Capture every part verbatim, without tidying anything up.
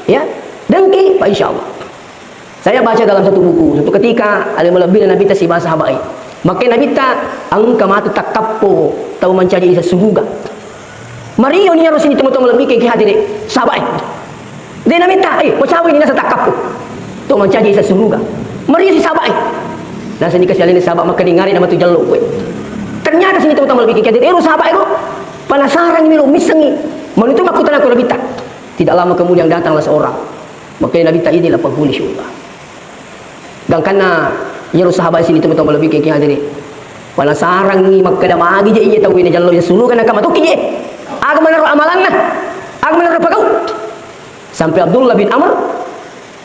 Ya, dengki, Pak, insya Allah. Saya baca dalam satu buku, satu ketika ada melebih Nabi ta siba sahabat. Maka Nabi ta engka matu takkappo tau mancaji isa suruga. Mario ni harus ini teman-teman lebih ke hadire sahabat. Dia Nabi ta, eh, kau cawe ni nasa takkappo. Tau mancaji isa suruga. Mario si sahabat. Nasa ni kasihan ini sahabat maka dingari nama tu jallo kue. Ternyata sini teman-teman lebih ke hadire, eh, sahabat itu penasaran ni lo misengi. Manutu makutana ko Nabi ta. Tidak lama kemudian datanglah seorang. Makanya Nabi ta ini lah penghuni syurga. Gangkanna iyaro sahabat sini teman-teman lebih ke hadire. Penasaran ni makkeda magi je iya tau ini jallo ya suruga na kamatuki je. Aga menurut amalanna? Aga menurut pagau? Sampai Abdullah bin Amr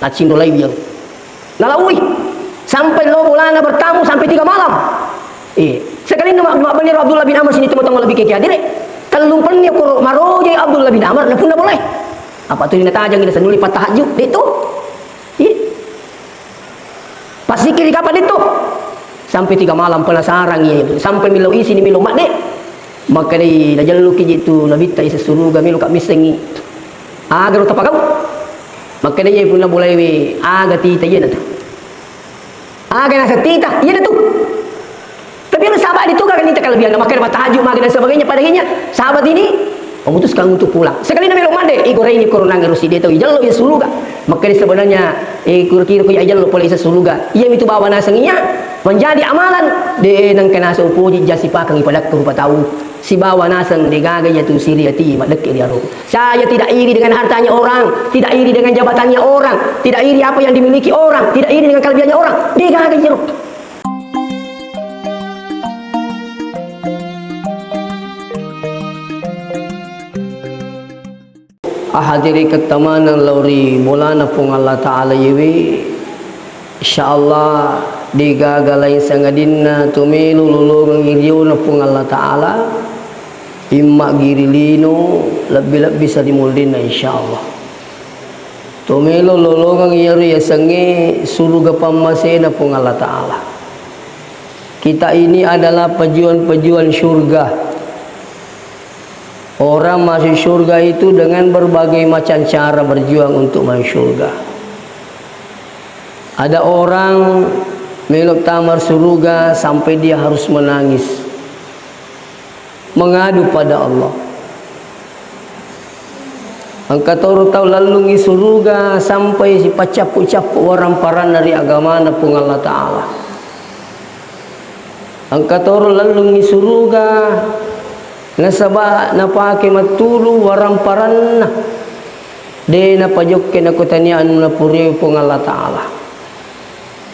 nacinro lai iyaro. Nalaui sampai lo bolana bertamu sampai tiga malam. Eh, sekali nama Abdullah bin Amr sini teman-teman lebih ke hadire. Tellung penni ko marojai Abdullah bin Amr na punna boleh. Apa tu natajang ina senuli patahajju? Itu. Iya. Passikiri kapang itu? Sampai tiga malam penasaran iya itu. Sampai milo isi ni milo madde. Maka dei najalluki je tu Nabi ta isa suruga milo ka missengi. Aga ro tapagau. Maka dei punna boleh we aga tita iya natu. Aga nasa tita iya natu. Tapi anu sahabat itu kan itu kelebihan, makanya tahajud, makan dan sebagainya. Padahal sahabat ini memutuskan untuk pulang. Sekali na melo madde, igo reni corona ngerusi dia tahu jallo ya suluga. Makanya sebenarnya eh kira-kira ko ya jallo pole isa suluga. Iya itu bawa naseng iya menjadi amalan. De nang kena so puji jasi pakang ibadat rupa tahu. Sibawa naseng de gaga ya tu siri ati madekke di aro. Saya tidak iri dengan hartanya orang, tidak iri dengan jabatannya orang, tidak iri apa yang dimiliki orang, tidak iri dengan kelebihannya orang. De gaga ya. Ahadiri kettamaneng lao ri bolana Puang Allah Ta'ala yewe, insyaallah degaga laing sangadinna to melo lolongeng riona Puang Allah Ta'ala, imma giri lino, lebbi-lebbi sarimunrinna insyaallah. To melo lolongeng iyaro yasengnge suruga pammasena Puang Allah Ta'ala. Kita ini adalah pejuang-pejuang surga. Orang masuk surga itu dengan berbagai macam cara berjuang untuk masuk surga. Ada orang melo tama suruga sampai dia harus menangis. Mengadu pada Allah. Engka toro tau lellungngi suruga sampai sipaccappu-cappu waramparanna ri agamana Puang Allah Ta'ala. Engka toro lellungngi suruga nasaba napake mattulu waramparanna de napajokke nakutania anu napurioi Puang Allah Ta'ala.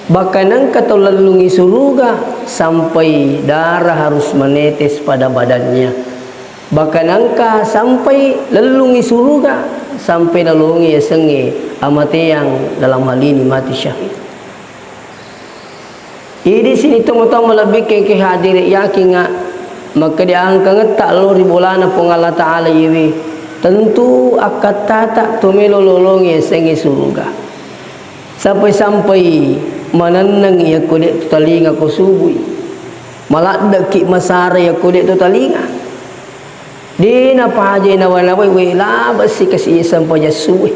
Bahkan engka tau lellungngi suruga sampai darah harus menetes pada badannya. Bahkan engka sampai lellungngi suruga sampai nalongi yasengnge amateang, dalam hal ini mati syahid. Idi sini tomatoa malebbikke ke hadiri yakinga makkeda angkangetta lo ri bolana Puang Allah Ta'ala iwi, tentu akkattata to melo lolongi yasengnge suruga. Sampai-sampai manenneng yakko de' to talinga ko subui. Maladdeki masara yakko de' to talinga. De' napaja nawa-nawai we labasi kasi sempajang suwe.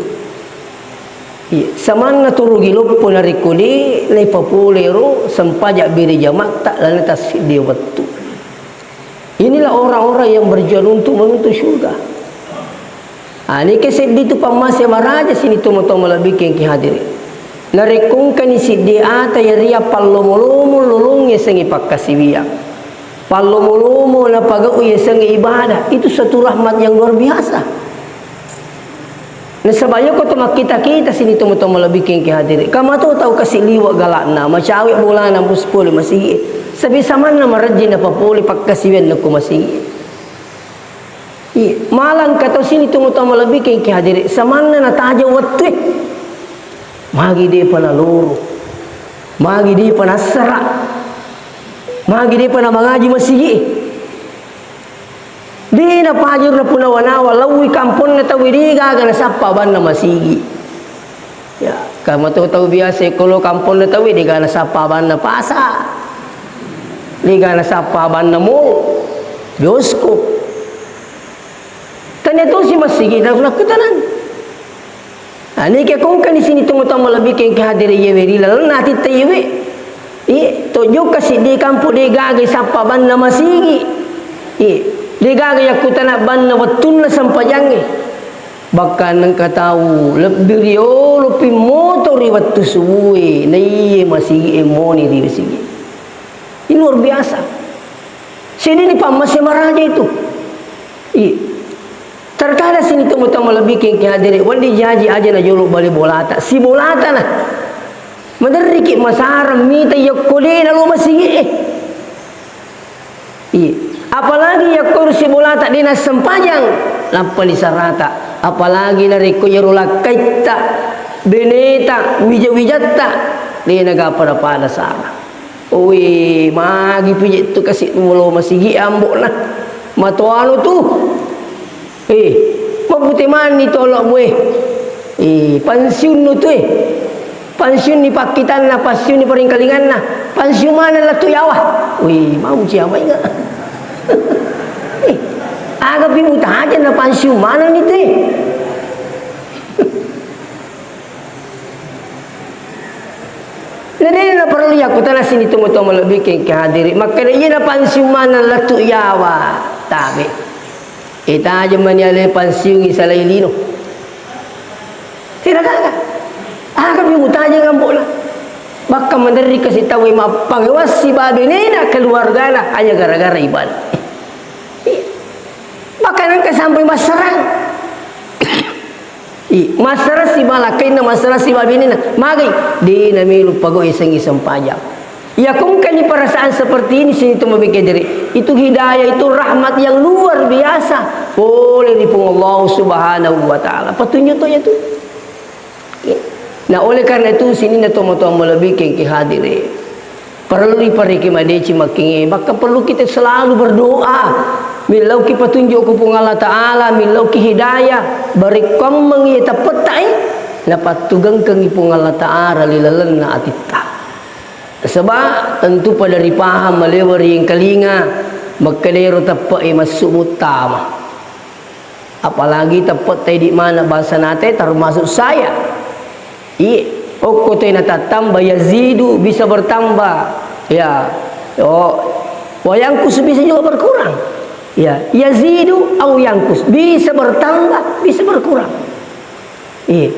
Iya, samanna to rugi loppo narekko de' naipapolero sempajang bere jamatta lana tassiddi wettu. Inilah orang-orang yang berjuang untuk menuntut surga. Ah, nike seddi tu pammase maraja sini tomatoa malebbikke ki hadiri. Narekko engkani siddi ata yaria pallomo-lomo lolong yasengnge pakkasiwiang. Pallomo-lomo napagau yasengnge ibadah. Itu satu rahmat yang luar biasa. Nasaba iyako to makkita-kita sini tomatoa malebbikke ki hadiri. Kamato tau kasi liwe' gala'na, macawe' bolana mus pole masigi. Sabi samanna marejji napapole pakkasiwianna ko masigi. Iya, malang kato sini tomatoa malebbikke ki hadiri. Samanna nataja wettue. Magi de'pa naloro. Magi de'pa nassara. Magi de'pa namangaji masigi. De' napaja ro napunawa-nawa, laowi kamponna tauwe de' gaga nasappa banna masigi. Ya, kamato tau biasa ko lo kamponna tauwe de' gaga nasappa banna pasa. De' gaga nasappa banna mall, bioskop. Tania tosi masigi na nakutanang. Aneke kongkani sini tomatoa malebbi kengke hadere iyewe ri lalenna atitta iyewe. Iye, tojokka siddi kampo de gaga sappa banna masigi. Iye, de gaga yakkutana banna wettunna sempajangnge. Bahkan engka tau lebbi riolopi moto ri wettu subue, naiye masigi e moni ri masigi. Ini luar biasa. Sini ni pammase maraja itu. Iye. Terkadang sini tomatoa malebbi kengke hadere, wedding jaji aja na jolo bali bolata. Si bolata na. Maderriki masarang mita yakko de na lo masigi e. Iya. Apalagi yakko ero si bolata de na sempajang, lappa ni sarata. Apalagi narekko yero lakkaitta, beneta, wija-wijatta, de na ga pada-pada sarang. Oi, magi pije tu kasi molo masigi ambo'na. Matoano tu. Eh, mapute mani tolo bue. Eh, pensiun tu eh. Pensiun ni pakkitanna, pensiun ni paringkalinganna. Pensiun mana la tu yawa. Wih, mau siapa ingat? Eh, aga pi mutaja na pensiun mana ni tu eh. Na de na parellu yakkutana sini tomatoa malebbi kengke hadiri. Makkeda iya na pensiun mana la tu yawa. Tabe. E, tajeng mani ale pensiun i salai lino. Tidak gaga. Aga mi mutajeng ambo'na. Bahkan maderri kasi tau e mappangewassi babenena keluargana hanya gara-gara ibadah. Bahkan engka sampai massarang. I, massarang siba lakkainna, massarang siba benena. Magai, de na melo pago isengi sempajang. Iya kongkani perasaan seperti ini sini tu mabekkedere. Itu hidayah, itu rahmat yang luar biasa. Pole ri Puang Allah Subhanahu wa Ta'ala. Petunjuk tu ya tu. Iya. Nah, oleh karena itu, sininna tomatoa malebbi kengke hadire. Parellu ipareke madeceng makkengnge, maka perlu kita selalu berdoa. Millauki petunjuk ku Puang Allah Ta'ala, millauki hidayah, barekkuammeng iya teppetta e, napattugengkengi Puang Allah Ta'ala ri lalenna atitta. Sebab tentu pada ripahang malewa ri engkalinga, makkeda ero teppe e massu muttama. Apalagi teppetta idi mana bahasa nate termasuk saya. Iye, okko to natattamba yazidu, bisa bertambah. Ya. Oh, wayangkus bisa juga berkurang. Ya, yazidu au yangkus, bisa bertambah, bisa berkurang. Iye.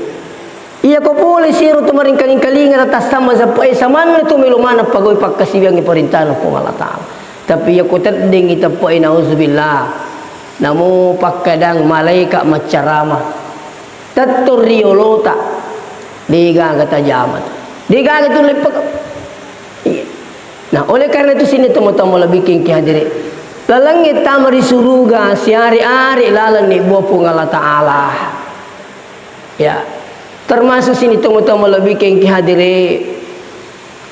Iya ko pole siro tu maringkaling-kalinga tassama sappa e samanna tu melo maneng pagawai pakkasiwiangngi parentana Puang Allah Ta'ala. Tapi iya ko teddengngi teppe e, nauzubillah. Namo pakkadang malaika maccarama. Tetto riolota, degaga tajama. Degaga tu leppek. Iya. Nah, oleh karena itu sini tomatoa malebbi kengke hadire. Lalengnge tama ri suruga siare-are laleng nibbua Puang Allah Ta'ala. Ya. Termasuk sini tomatoa malebbi kengke hadire.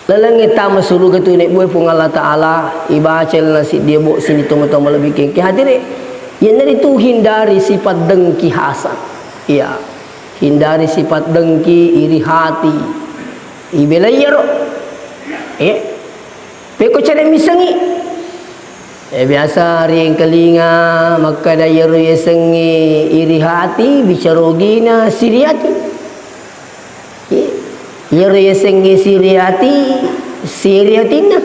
Lalengnge tama suruga tu nibbua Puang Allah Ta'ala, ibaca lalenna siddi bo sini tomatoa malebbi kengke hadire. Iyanaritu hindari sifat dengki hasad. Iya. Hindari sifat dengki, iri hati. Ibelai iyaro. Eh. Pekko cere misengi. Eh, biasa ri engkalinga makkeda iyaro yasengnge iri hati, bicara ogina siri ati. Iya. Iyaro yasengnge siri ati, siri atinna.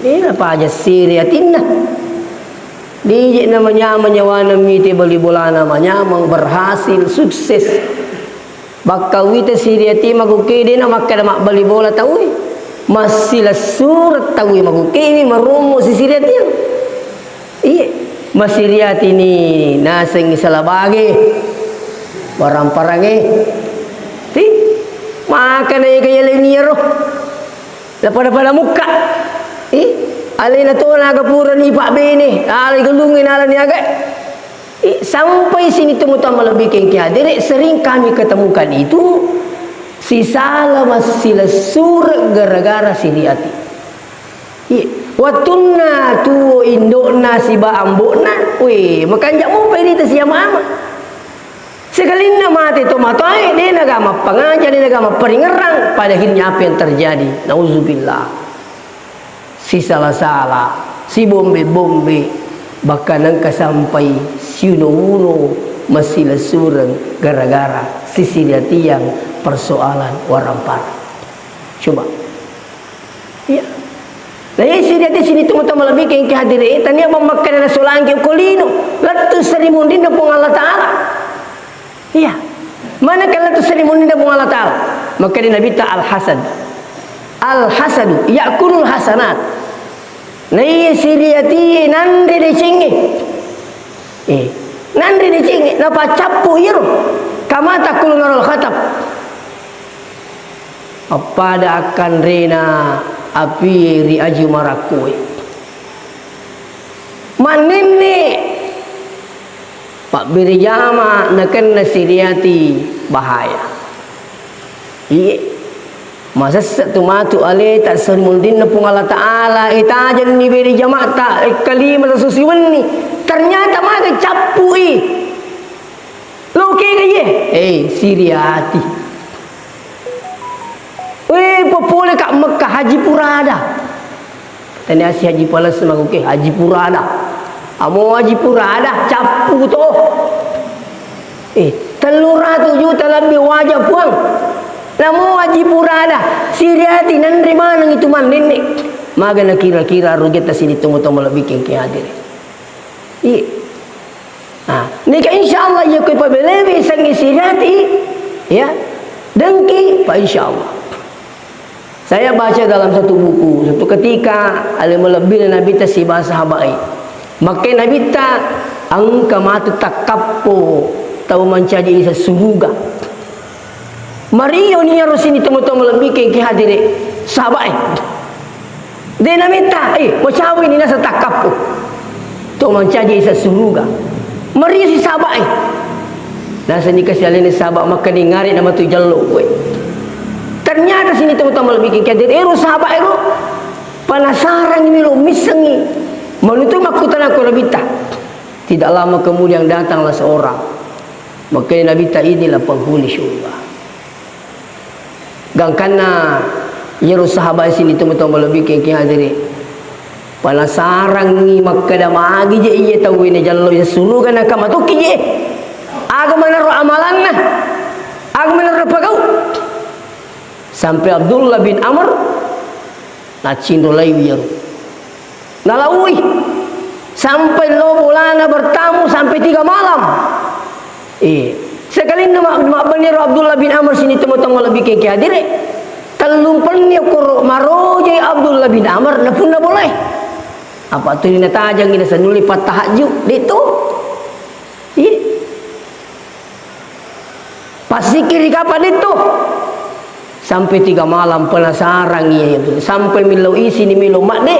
Dena paja siri atinna. Dijek na manyameng nyawana mite bali bolana manyameng berhasil, sukses. Bakka wita siri ati makuke dena makkeda mabbali bola tauwe. Massilessureng tauwe makukewi marommo sisiri atiang. Iye, masiri atini nasengngi salabage, barang-parange. Ti, makana ega yaleng iyaro. Napada-pada mukka. Ih, alena tona aga purani pabbene, ala galungnge nalani aga. Ih, sampai sini tomatoa malebbi kengke hadere, sering kami ketemukan itu, sisala massilessureng gara-gara siri ati. Iya, wettunna tuo indo'na siba ambo'na, weh, makanja mopa irita siama-ama. Sekalinna mate tomatoae, de'na ga mappangaja, de'na ga mapparingerrang, pada akhirnya apa yang terjadi? Nauzubillah. Sisala-sala, sibombe-bombe, bahkan engka sampai siuno-uno, massilesureng gara-gara sisiriatiang persoalan warampara. Coba. Iya. Nah, iya siriati sini tau-tau malebbi kengke hadire, tania mammakkada nasolangki ko lino, lettu seri munrinna Puang Allah Ta'ala. Iya. Mana kan lettu seri munrinna Puang Allah Ta'ala? Makkada Nabitta, "Al-hasad. Al-hasadu ya'kulul hasanat." Nah, iya siriati nanre decengnge. Eh, nanre decengnge, napacappu iyaro. Kama ta'kulu narul hatab. Appada akkanrena apie ri aju marakkoe. Mannenne pabbere jama nakenna siriati bahaya. Iye. Masessa tu matu aleta seri munrinna Puang Allah Ta'ala, eh, tajenni bere jamata, eh, kalima sasusi wenni. Ternyata maga cappui. Lokega iye? Eh, siriati. Weh, popole ka Mekka, Haji Purada. Tania si Haji Pales makuke, Haji Purada. Amo Haji Purada, cappu to. Eh, tellu ratu juta lebbi waja Puang. Namo Haji Purada, siriati nanre maneng itu mannenne. Magana kira-kira rugetta sini tomo-tomo lebbi kengke hadire. Iya. Nah, neka insya Allah iya koi pabelewi sangi siriati, ya, dengki, pa insya Allah. Saya baca dalam satu buku, satu ketika ale malebbina Nabitta siba sahabai. Makke Nabitta engka matu takkappo tau mancaji isa suruga. Mario ni iyaro sini tomo-tomo lebbi kengke hadire sahabae. De nametta, eh, macawi ni nasa takkappo. To mancaji isa suruga. Mario si sahabae. Nasa ni kasi alena sahabat makkani ngare na matu jallo koe. Ternyata sini tomo-tomo lebbi kengke hadire ero sahabae ro. Penasaran mi lo missengi. Manutu makkutana ko Nabitta. Tidak lama kemudian datanglah seorang. Makkani Nabitta, "Inilah penghuni surga." Gangkanna iyaro sahabat sini tomo-tomo lebbi kengke hadire. Penasarangngi makkeda magi je iye tauwe najallo iya suruga naka matoki je. Aga manaro amalanna? Aga manaro pagau? Sampai Abdullah bin Amr nacinro laiwi iyaro. Nalaui sampai lo bolana bertamu sampai tiga malam. Eh, sekalinna ma-, mabbeniro Abdullah bin Amr sini temo-temo lebbi kengke hadire. Tellumpenni okoro marojai Abdullah bin Amr napunna bolae. Apa tu ni natajangi nasanuli pattahajju, de tu. Iya. Passikiri kapang detto? Sampai tiga malam penasaran iya itu. Sampai millau isini melo madde.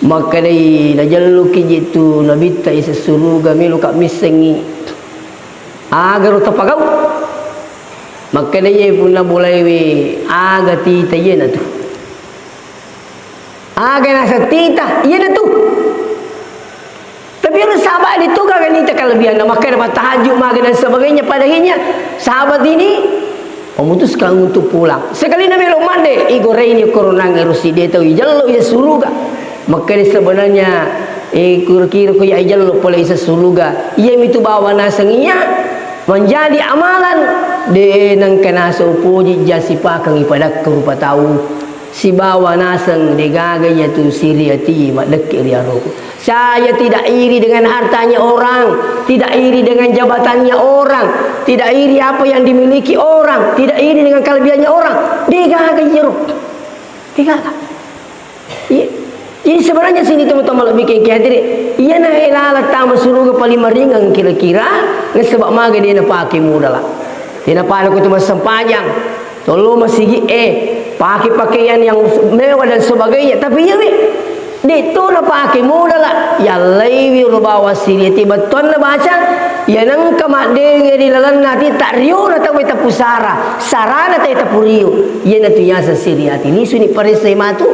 Makkedai najalluki je tu nabitta isa suruga melo ka missengi. Agaro tapagau. Makkedai punna bolaiwi aga tita iyana tu. Aga nasettita, iyana tu. Tapi ero sahabat itu gaga nita kelebihan, makkeda mattahajud, maga dan sebagainya. Pada akhirnya sahabat ini memutuskan untuk pulang. Sekali na melo madde, igoreni koronang ero sidde tau ijallo iya suruga. Makkeda sebenarnya, eh, kira-kira ko iya ijallo pole isa suruga. Iya mitu bawa naseng iya menjadi amalan de nengka naso upoji jasi pakeng ipadakku rupa tau. Sibawa naseng degaga iyatu siri ati maddekke ri aroku. Saya tidak iri dengan hartanya orang, tidak iri dengan jabatannya orang, tidak iri apa yang dimiliki orang, tidak iri dengan kelebihannya orang. Degaga iyaro. Degaga. Iya. Jadi sebenarnya sini teman-teman lebih ke hadiri. Iya na elala tama suruga paling maringan kira-kira. Nasaba maga dia napake modala. Dia napake ko tu massempajang. Tollo masigi e, pake pakaian yang mewah dan sebagainya. Tapi iya wi, de to napake modala, yallaiwi ro bawa siri ati bettuanna baca, iya nengka maddenge ri lalenna ati tak rio na tau tapusara, sarana tau tapurio. Iya na tu yasa siri ati, lisuni paressai matu.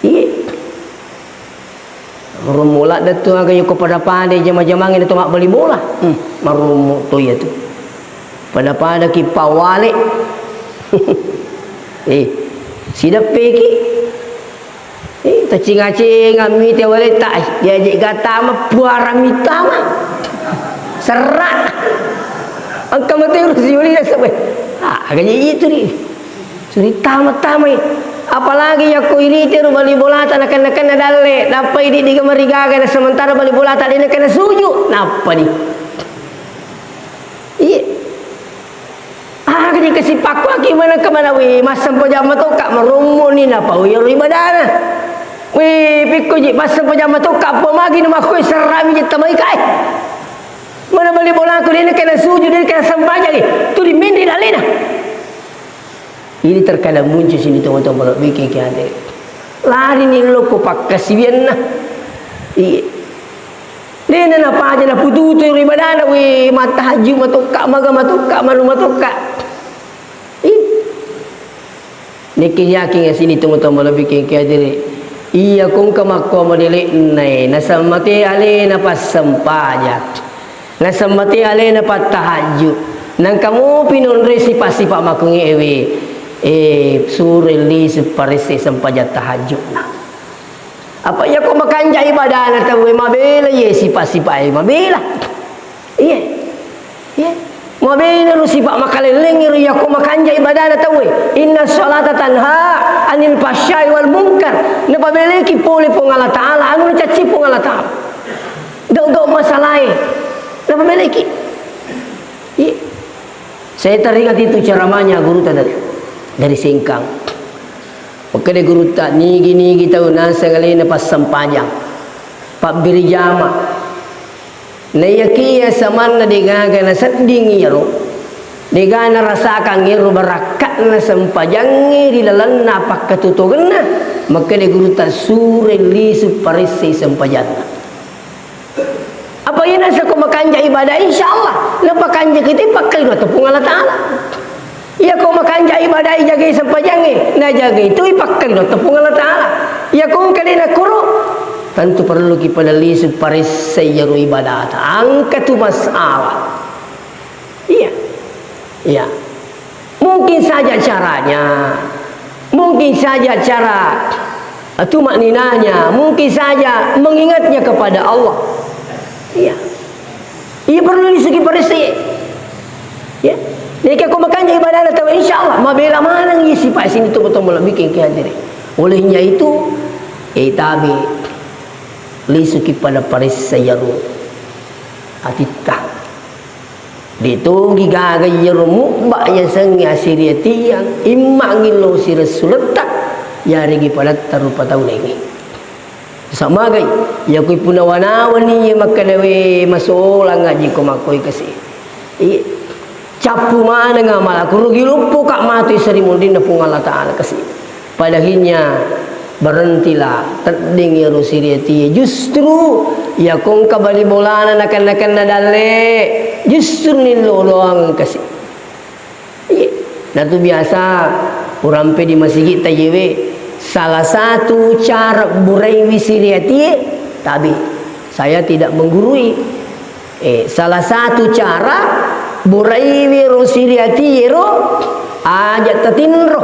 Iya. Marummu ladde tu aga yoko pada-pada jama-jamangnge tu mabbali bola. Hmm, marummu to iya tu. Pada-pada ki pawale. Eh, sideppeki. Eh, tacinga-cinga mite waleta. Eh, diaje gatama puara mitama. Ra. Engka mate ro siuli nasaba. Ah, aga je itu ri. Suri tama-tamai. Apalagi yakko irite ro bali bolata nakenna-kenna dalle, nappa idi diga marigaga na sementara bali bolata de nakenna suju, nappa di. Iya. Aga je kasipakku aki mana kemana wi, massempajang matokka, marommo ni napau yaro ibadana. Wi, pikko ji, massempajang matokka, apa magi nu makkoi serrami je tamaika, eh. Mana bali bolaku, de nakenna suju, de nakenna sempajang, eh. Tu di menre dalena. Ini terkadang muncul sini tongtong malebbi ke kiade. Lari ni lo ko pakkasiwianna. Iya. Dena napaja napututu ri ibadana, wi, mattahajju matokka, maga matokka, manu matokka. Ih. Nekke yakin ya sini tongtong malebbi ke kiade. Iya kongka makko modele'na e, nasammate alena passempaja. Nasammate alena pattahajju. Nangka mopi nonroi sipa-sipa makungewe. Eh, sure lisu paresse sempajang tahajju'na. Apa iya ko makanja ibadana tauwe mabela ye sipa-sipa e mabela. Iya. Iya. Mabela ro sipa makalelleng ro iya ko makanja ibadana tauwe. Inna salata tanha anil fahsyai wal munkar. Napabeleki pole Puang Allah Ta'ala, anu nacacci Puang Allah Ta'ala. Gau-gau masalae. Napabeleki. Iya. Saya teringat itu ceramahnya guru tadi dari Sengkang. Makkeda gurutta, nigi-nigi tau naseng alena passempajang, pabbiri jama. Naiyakiya samanna degaga nasedding iyaro, dega narasakang iyaro barakka'na sempajangnge ri lalenna pakkatutogenna, makkeda gurutta, sure lisu paressei sempajanna. Apa iya nasako makanja ibadah, insya Allah, napakanja kita pakkalino atau Puang Allah Ta'ala. Iya ko makanja ibadah, jagai sempajangnge, najagai tu pakkalino atau Puang Allah Ta'ala. Iya ko engka de nakuro, tentu perlu ki pada lisu paressai iyaro ibadata. Angka tu masalah. Iya. Iya. Mungkin saja caranya, mungkin saja cara, eh, tumakninanya, mungkin saja mengingatnya kepada Allah. Iya. Iya perlu lisuki paressai. Ya. Neka ko makanja ibadahna tau, insya Allah, mabela maneng iya sipa sini tu betul malam bikin ke hadiri. Olehnya itu, eh, tabe, lisuki pada paressai iyaro atitta. De togi gaga iyaro mubba yasengnge asiriatiang, imma ngillo siressuletta, yarigi padatta rupa tau laingnge. Samagai, iya kui punawa-nawani iya makkeda we masolang ngaji ko makkoi kasi. Iya. Cappu maneng amalaku, rugi luppuka matu iseri munrinna Puang Allah Ta'ala kasi. Padahinya, berhentilah, tedding iyaro siriatie. Justru, iya kongka bali bolana nakenna-kenna dalle, justru nillo doang kasi. Iya. Natu biasa, urampe di masigi tayewe, salah satu cara buraiwi siriatie, tabe. Saya tidak menggurui. Eh, salah satu cara buraiwi ro siriatiero, aja tatinro.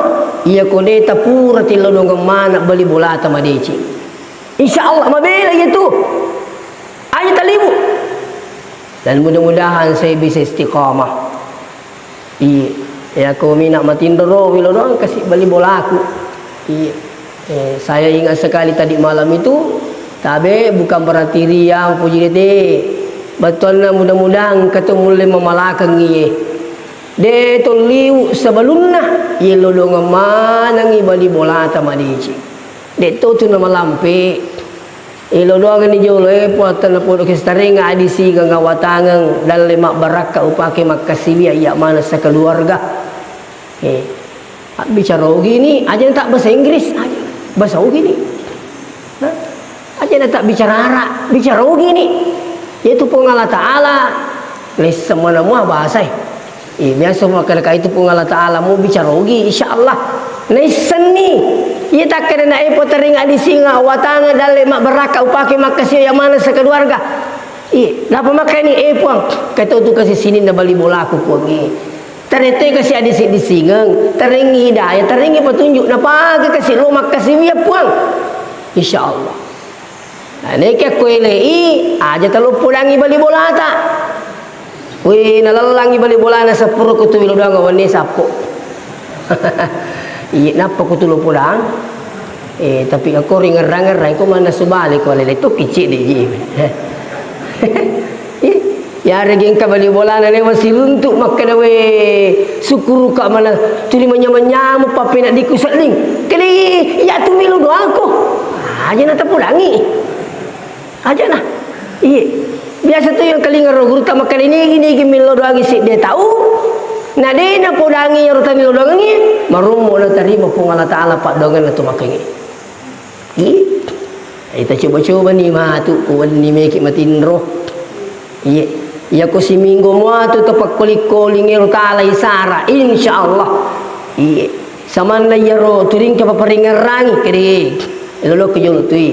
Iya ko de tapura tillo dongeng mana bali bolata madeceng. Insya Allah mabela iya tu. Aja talibu. Dan mudah-mudahan saya bisa istiqamah. Iya, iya ko mina matinro ro, wilo doang kasi bali bolaku. Iya. Eh, saya ingat sekali tadi malam itu, tabe bukan berarti riang puji dete. Bettuanna mudah-mudahan engka to mulle mamalakeng iye. De to liwu sebelumna, yello dongeng manengi bali bolata madeceng. De to tu namalampe. Elo doangeng ni jolo, eh, Puang, tennapodo kestareng adi singa ngawatangeng dalle mabbarakka upake makkasiwia iya maneng sakaluarga. Eh, abbicara ogi ni, aja na tak bahasa Inggris, aja. Bahasa ogi ni. Hah? Aja na tak bicara Arab, bicara ogi ni. Yaitu Puang Allah Ta'ala, lessa mana mua bahasa, eh. Eh, biasa makkeda itu Puang Allah Ta'ala, mau bicara ogi, insya Allah. Naissenni. Iya takkeda na epo teringat di singa, watangeng dalle mabbarakka upake makkasiwia iya maneng sakaluarga. Iya, napa makkani, eh, Puang, katau tu kasi sininna bali bolaku, Puang, eh. Tarete kasi adi dising-disingeng, tarengi hidayah, tarengi petunjuk, napake kasi lo makkasiwia, Puang. Insya Allah. Nah, neke ko elei, aja taloppodangi bali bolata. Wé, nalallangngi bali bolana seppuruku tu wilo doang wenni sappo. Iya, nappa ku tu lo podang. Eh, tapi ako ringerrang-ngerrang ko manna subali ko lele tu kicik di ji. Iya, yaregi engka bali bolana lewa siruntuk makkeda wé, sukkuruka mana tuli manyameng-nyameng pappena diku sedding. Kede iya tu wilo doang ko. Aja na tapodangi. Aja na. Iye. Biasa tu yang kelinga ro guru ta makkeda nigi-nigi millo doangi sidde tau. Na de na podangi ro ta millo doangi, marummo na tarima Puang Allah Taala paddoangenna tu makkengi. Iye. Ita coba-coba ni matu, wenni meki matinro. Iye. Iya ko siminggu mua tu tapakkoli-koli ngero tala isara, insyaallah. Iye. Samanna iyaro turingka paparingerrangi kede. Lolo ke jolo tui.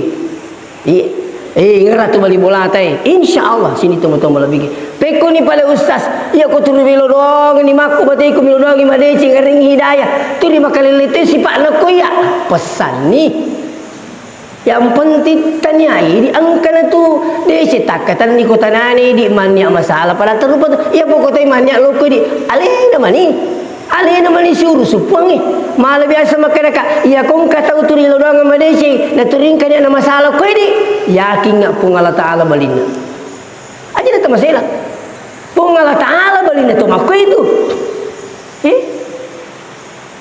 Iya. Eh, ngera tu bali bolata e. Insya Allah, sini toma-toma lebih. Pekkoni pale ustaz, iya ko turu melo doang ni makku bateku melo doang madeceng ngareng hidayah. Turi makalele tu sipakna ko iya. Pesanni. Yang penting taniai di angkana tu dece takkatanni ko tanane di mannya masalah pada terupa tu. Iya pokoknya mannya loko di alena mani. Alena mani siurusu Puangnge. Mala biasa makkedaka, iya ko engka tau turi lodongeng madeceng, na turingka dia na masalah ko idi, yakinga Puang Allah Taala balinna. Aja na tamasela. Puang Allah Taala balinna to makko itu. Eh?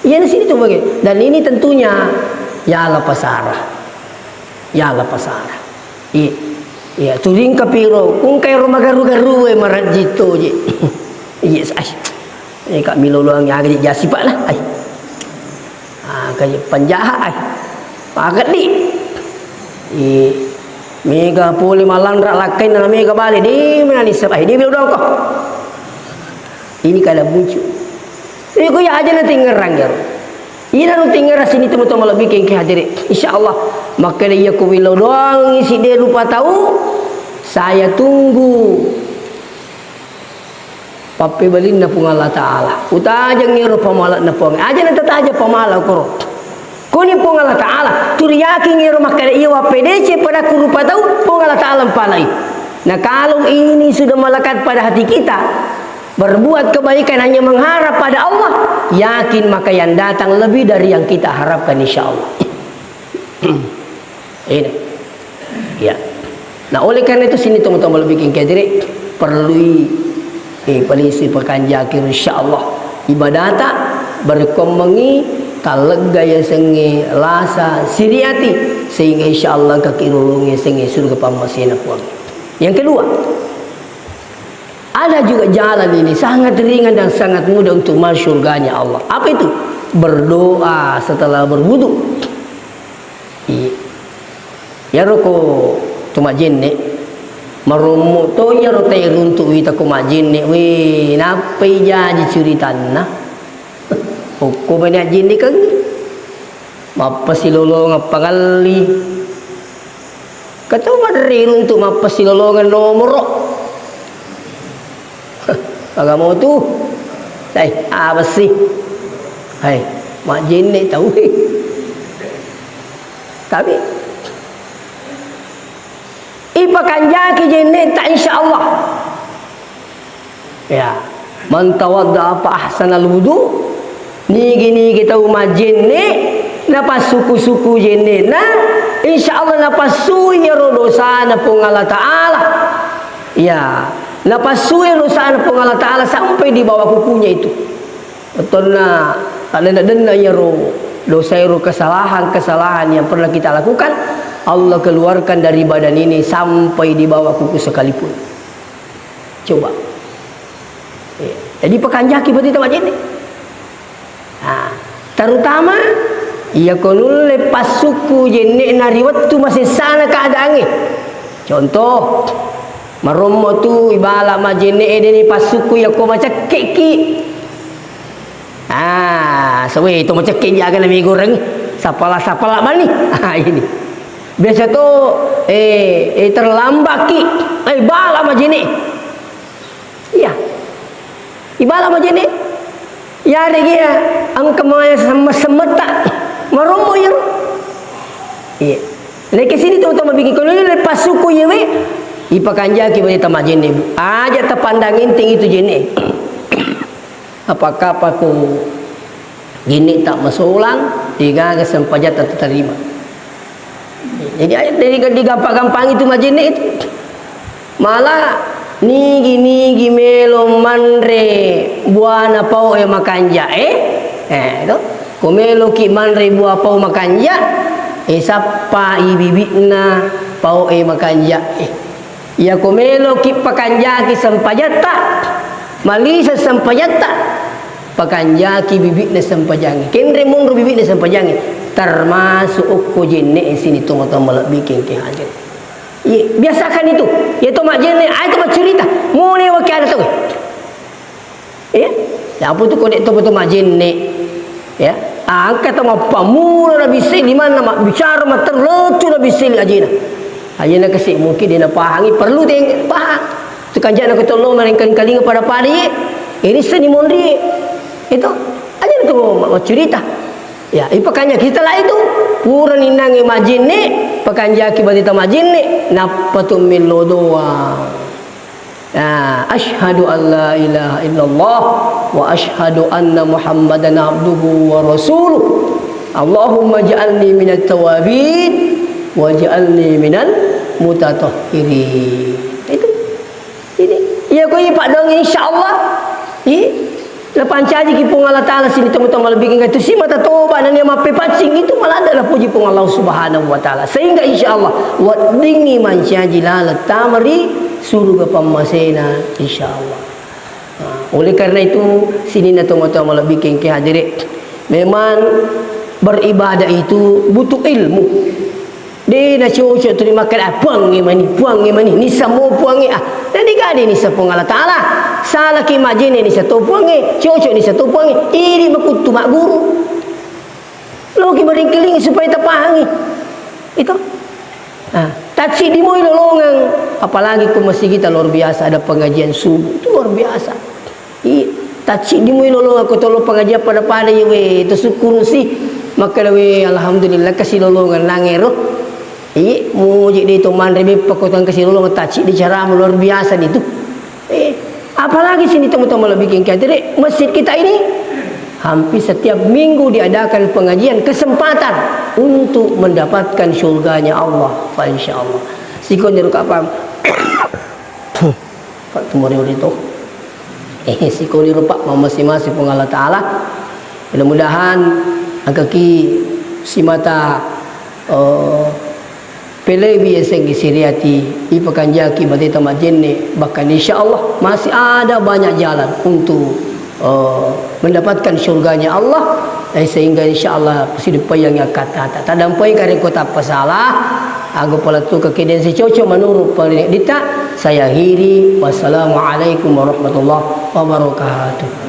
Iya na sini tu bagi. Dan ini tentunya ya la pasara. Ya la pasara. Iya. Iya, turingka piro, engka ero magaru-garu e marajji toje. Iya, ai. Eh, ka miloloang aga je jasi pak lah. Ai. Ah, ka je panjaha ai. Pageddi. Iya. Mega pole malanra lakkainna mega bale di mana ni sepai di bilo dongko. Ini kada buncu. Iko ya aja na tingerang ya. Ina nu tingerang sini temu-temu lebih kengke hadiri. Insya Allah. Makkeda iya ku wilo doang isi de rupa tau. Saya tunggu pappebalinna Puang Allah Taala. Utajang ero pamalakna Puang. Aja na tataja pamala koro. Koni Puang Allah Taala, turi yakin ero makkeda iya wappedece pada ku rupa tau, Puang Allah Taala mpalai. Nah, kalau ini sudah melekat pada hati kita, berbuat kebaikan hanya mengharap pada Allah, yakin maka yang datang lebih dari yang kita harapkan, insya Allah. Ini. Ya. Nah, oleh karena itu, sini teman-teman lebih kengkedere perlu eh, paling si pekanjaki, insya Allah. Ibadata berkommengi, talegga ya sengi, lasa, siriati, sehingga insya Allah kaki rulungi sengi surga pammasena Puang. Yang kedua, ada juga jalan ini sangat ringan dan sangat mudah untuk masuk surganya Allah. Apa itu? Berdoa setelah berwudu. Iya. Iyaro ko to majenne, marommo to iyaro tae runtu wita ko majenne, we, nappai jaji curitanna. Okko mani ajjennekengngi. Mappasilolongeng pangalli. Kato maderri runtu mappasilolongeng nomoro. Aga motu? Hai, apa sih? Hai, majenne tau. Tapi ipakanjaki jenne ta, insya Allah. Ya, man tawadda apa ahsanal wudu, nigi-nigi tau majenne, napassuku-suku jennena, insya Allah napassui iyaro dosana Puang Allah Taala. Ya, napassui dosana Puang Allah Taala sampai di bawah kukunya itu. Betulna, tak denna-denna iyaro dosa ero kesalahan-kesalahan yang pernah kita lakukan, Allah keluarkan dari badan ini sampai di bawah kuku sekalipun. Coba. Eh, jadi pakanjaki berarti tama jenne. Nah, terutama iya ko nulle passuku jenne na ri wettu masessana keadaangnge. Contoh, marommo tu ibala majenne e deni passuku iya ko macekkeki. Ah, sawe to macekke jaga na migoreng. Sapala-sapala mani. Ah, ini. Biasa to, eh, eh, terlambat ki. Eh, bala majene. Iya. Ibala majene. Ya, de gia. Engka maya semme-semmetta. Marommo iyaro. Iya. Nakke sini to, to mabiki kono le pasuku yewe. Ipakanjaki bateta majenne, Bu. Aja tapandang enteng itu jenne. Apakah pako jenne tak masolang, degaga sempajatta tatarima. Jadi, aja, jadi digampang-gampang itu majenne itu. Malah nigi-nigi melo manre buana pau e makanja e. Eh, itu. Ko meloki manre bua pau makanja, eh, sappai bibi'na pau e makanja e. Iya ko meloki pakanjaki sempajatta, malise sempajatta, pakanjaki bibi'na sempajangnge. Kenre monro bibi'na sempajangnge, termasuk okko jenne e sini tomatoa malebbi kengke hadir. Iya, biasakan itu. Iya to majenne, ayo to maccurita. Mone waki ada to. Iya? Ya apa tu ko de' to betul majenne. Ya, angka to mappamula nabissai di mana mabbicara matteru lettu nabissai ajena. Ajena kasi mungkin de' napahangi, perlu de' pahang. Tu kanjana ko tollo merengkan kalinga pada-pada ye. Ini seni monri. Itu. Aja tu maccurita. Ya, ipakanya kita lah itu. Pura ninangi majenne, pakanjaki bateta majenne, nappa tu mello doang. Ah, asyhadu an la ilaha illallah wa asyhadu anna Muhammadan abduhu wa rasuluh. Allahumma ja'alni minat tawabin wa ja'alni minal mutatahhirin. Itu. Jadi, iya ko iya paddoang insyaallah. Iya. Napancajiki Puang Allah Ta'ala sini tomatoa malebbi kengke tu simata toba nania mappepaccing itu maladde napuji Puang Allah Subhanahu wa Ta'ala. Sehingga insyaallah weddingngi mancaji laleng tama ri suruga pammasena insyaallah. Nah, oleh karena itu sininna tomatoa malebbi kengke hadire, memang beribadah itu butuh ilmu. De' nacocok tu rimakkeda, "Ah, puangnge mani, puangnge mani, nissamo puangnge." Ah, na de' gaga nissa Puang Allah Ta'ala. Salaki majenne nissa to puangnge, cocok nissa to puangnge. Idi makuttu magguru. Loki maringkiling supaya tapahangi. Itu. Ah, tacciddi moi lolongeng. Apalagi ko masigita luar biasa ada pengajian subuh. Itu luar biasa. I, tacciddi mui lolongeng ko tollo pengajian pada-pada ye we, to syukur si. Makkeda we, alhamdulillah kasi lolongeng nangero. I, muji de' to manre beppa ko tang kasi lolongeng tacciddi carama luar biasa nitu. Eh, apalagi sini tomatoa malebbi kengke hadire, masjid kita ini hampir setiap minggu diadakan pengajian kesempatan untuk mendapatkan surganya Allah, Pak, insya Allah. Sikoni ruka pam. Pak, tumori ori to. Eh, sikoniro, Pak, mammase-mase Puang Allah Ta'ala. Mudah-mudahan engkaki simata, eh, pelewi yasengnge siriati, ipakanjaki bateta majenne, bahkan insya Allah masih ada banyak jalan untuk, eh, mendapatkan surganya Allah. Eh, sehingga insya Allah siduppaiyangngi akkattata. Tadampai karekko tappa salah, anggo palettu kekedean sicoco menurut pendidikan. Saya akhiri. Wassalamualaikum warahmatullahi wabarakatuh.